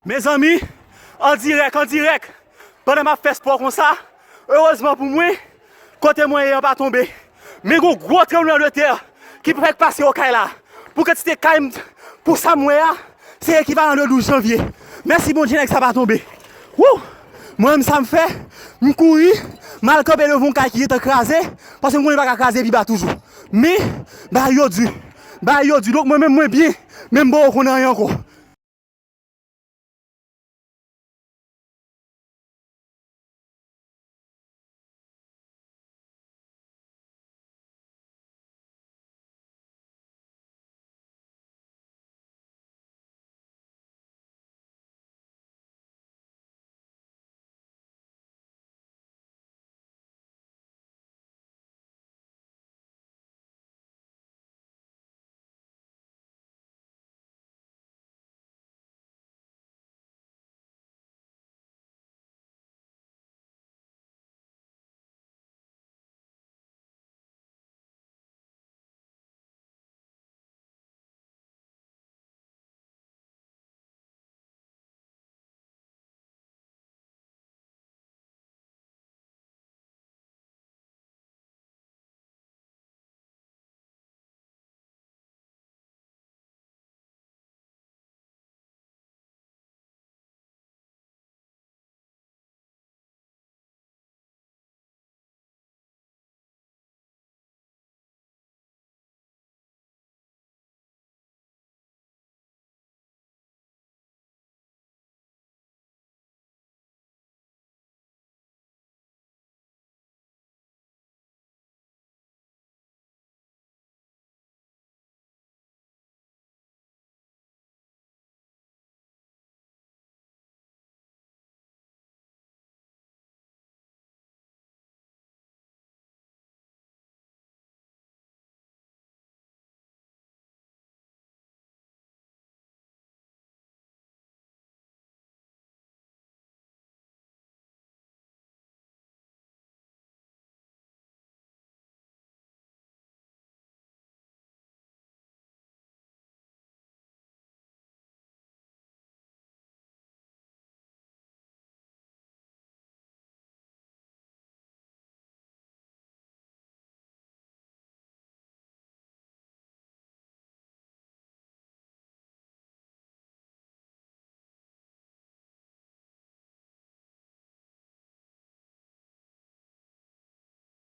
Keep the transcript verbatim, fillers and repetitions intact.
Mezanmi, an dirèk, an dirèk, pandan m ap fè spò konsa, erezman pou mwen, kote mwen ye an pa tonbe. Men gon gwo tranblemanntè ki fèk pase Okay la. Pou kantite kay m, pou sa m wè a, se ekivalan de douz janvye. Mèsi Bondye, nèg sa pa tonbe. Wou! Mwen menm sa m fè, m kouri, m al kanpe devan yon kay ki gentan kraze, paske m konnen li pa ka kraze pi ba toujou. Men, bagay yo di, bagay yo di. Donk mwen menm mwen byen, men m poko konn anyen ankò.